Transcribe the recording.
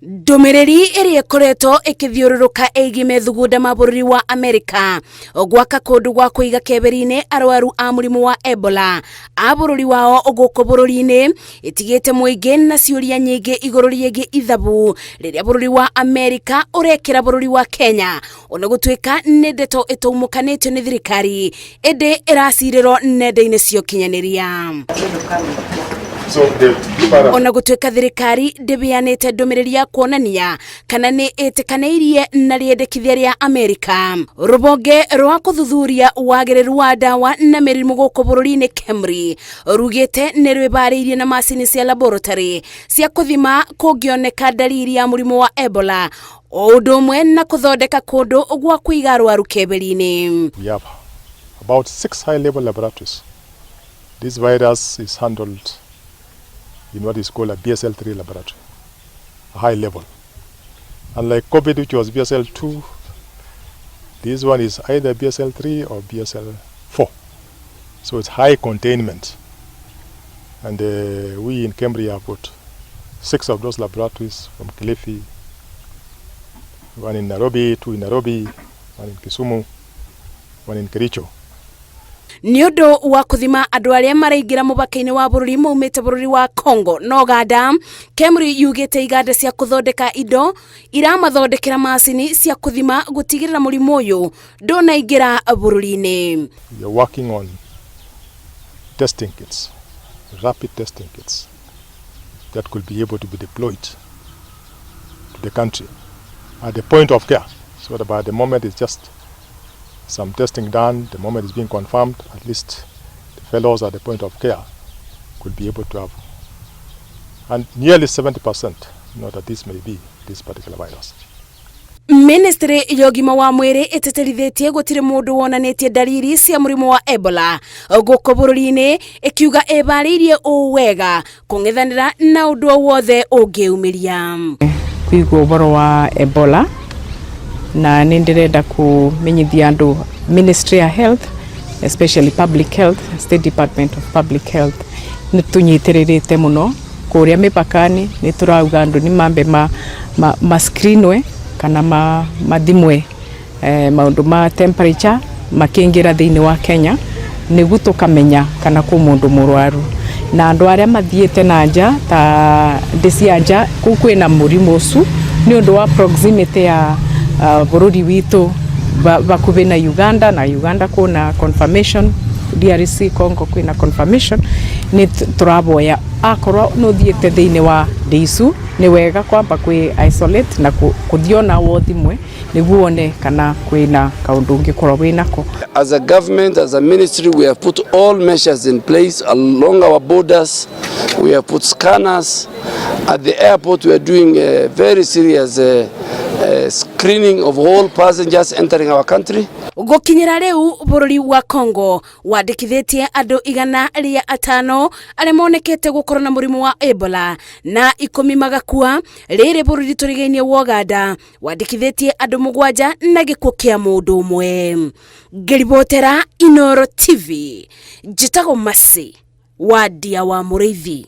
Ndũmĩrĩri ĩrĩa ĩkoretwo ĩkĩthiũrũrũka ĩgiĩ methugunda ma bũrũri wa Amerika gwaka kũndũ gwa kũiga keberi-inĩ arwaru a mũrimũ wa Ebola a bũrũri wao gũkũ bũrũri-inĩ ĩtigĩte mũingĩ na ciũria nyingĩ igũrũ rĩgiĩ ithabu rĩrĩa bũrũri wa Amerika ũrekĩra bũrũri wa Kenya, ona gũtuĩka nĩ ndeto ĩtaumũkanĩtio nĩ thirikari ĩndĩ ĩracirĩrwo nenda-inĩ cia ũkinyanĩria. So the para Ona gũtuĩka thirikari ndĩbĩanĩte ndũmĩrĩri ya kuonania kana nĩ ĩtĩkanĩirie na rĩendekithia rĩa Amerika, rũbonge rwa kũthuthuria wagĩrĩru wa ndawa na mĩrimũ gũkũ bũrũri-inĩ KEMRI rugĩte nĩ rwĩbarĩirie na macini cia laboratory cia kũthima kũngĩoneka dalili ya mũrimũ wa Ebola, o ũndũ ũmwe na kũthondeka kũndũ gwa kũiga arwaru keberi-inĩ. We have about 6 high level laboratories. This virus is handled in what is called a BSL-3 laboratory, a high level. Unlike COVID, which was BSL-2, this one is either BSL-3 or BSL-4. So it's high containment. And we in KEMRI have put 6 of those laboratories from Kilifi, one in Nairobi, 2 in Nairobi, one in Kisumu, one in Kericho. Nĩ ũndũ wa kũthima andũ arĩa maraingĩra mũbaka-inĩ wa bũrũri maumĩte bũrũri wa Congo na Uganda, KEMRI yugĩte iganda cia kũthondeka indo iramathondekera macini cia kũthima gũtigĩrĩra mũrimũ ũyũ ndũnaingĩra bũrũri-inĩ. We are working on testing kits, rapid testing kits that could be able to be deployed to the country at the point of care. So that by the moment it's just some testing done, the moment it's being confirmed, at least the fellows at the point of care could be able to have. And nearly 70% know that this may be this particular virus. Ministry ya ũgima wa mwĩrĩ ĩtĩtĩrithĩtie gũtirĩ mũndũ wonanĩtie dalili cia mũrimũ wa Ebola gũkũ bũrũri-inĩ, ĩkiuga ĩbarĩirie ũũ wega kũng'ethanĩra na ũndũ o wothe ũngĩumĩria. Kuigua ũhoro wa Ebola na nĩ ndĩrenda kũmenyithia andũ Ministry ya Health, especially Public Health, State Department of Public Health, nĩ tũnyitĩrĩrĩte mũno kũrĩa mĩbaka-inĩ. Nĩ tũrauga andũ nĩ mambe ma screenwe kana mathimwe maũndũ ma temperature makĩingĩra thĩinĩ wa Kenya nĩguo tũkamenya kana kwĩ mũndũ mũrwaru, na andũ arĩa mathiĩte na nja ta ndĩ cia nja kũu kwĩna mũrimũ ũcio nĩ ũndũ wa proximity ya bũrũri witũ bakuhĩ na Uganda, na Uganda kwĩna confirmation, DRC Congo kwĩna confirmation. Nĩ tũraboya akorwo nĩ ũthiĩte thĩinĩ wa ndĩ icu, nĩ wega kwamba kwĩ isolate na kũthiĩ ona wothimwe nĩguo wone kana kwĩna kaũndũ ũngĩkorwo wĩnako. As a government, as a ministry, we have put all measures in place along our borders. We have put scanners. At the airport, we are doing a very serious screening of all passengers entering our country. Gũkinyĩra rĩu bũrũri wa Congo wandĩkithĩtie andũ 105 arĩa monekete gũkorwo na mũrimũ wa Ebola na 10 magakua. Rĩrĩ bũrũri tũrigainie wa Uganda wandĩkithĩtie andũ 7 na gĩkuũ kĩa mũndũ ũmwe. Ngĩribotera Inoro TV, njĩtagwo Masi wa Ndia wa Mũrĩithi.